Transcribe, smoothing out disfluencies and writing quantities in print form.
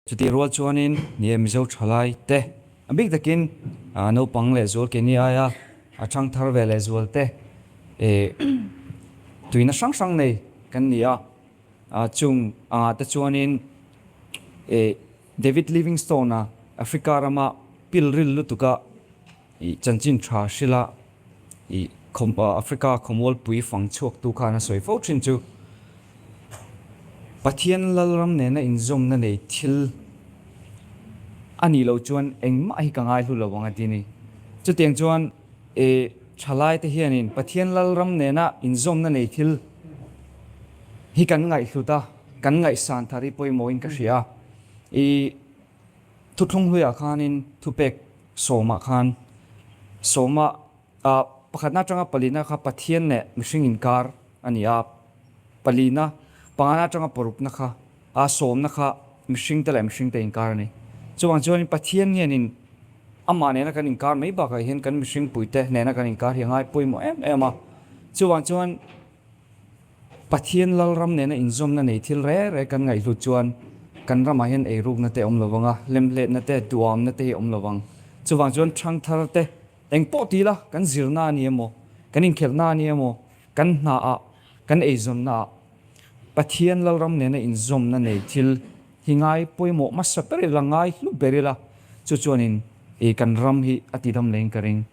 Chutih rual chuanin ni e Mizo thalai te a bik takin naupang leh zual keini aia a chang thar ve leh zual te tuina hrang hrang nei kan ni a, chung angah te chuanin David Livingstone-a Africa rama pilril lutuka I chanchin tha hrila i Africa khawmualpui fang chhuaktu khan a sawi fo thin chu Pathian Lalram nena inzawmna nei thil a nih loh chuan engmah hi ka ngaihlu lo ang a ti ni. Chutiang chuan i thalaite hianin Pathian Lalram nena inzawmna nei thil hi kan ngaihhlut a, kan ngaihsan thar hi pawimawhin ka hria a. I Thuthlung hluiah khanin thupek sawmah khan sawma ah pakhatna atanga palina kha Pathian leh mihring inkar a ni a, palina pangana atanga parukna kha a sawmna kha mihringte leh mihringte inkar a ni. Chuvang chuanin Pathian hianin amah nena kan inkar mai bakah hian kan mihring puite nena kan inkar hi a ngai pawimawh em em a. Chuvang chuan Pathian Lalram nena inzawmna nei thil reh reh kan ngaihhlut chuan kan ramah hian eirukna te awm lo vang a, hlemhletna te, duamna te hi awm lo vang. Chuvang chuan thangthar te eng pawh ti ila kan zirna a ni emaw, kan inkhelhna a ni emaw, kan hnaah, kan eizawnna ah Pathian Lalram nena inzawmna nei thil hi ngai pawimawh hmasa ber ila, ngai hlu ber ila, chu chuanin kan ram hi a tidam leh in ka ring.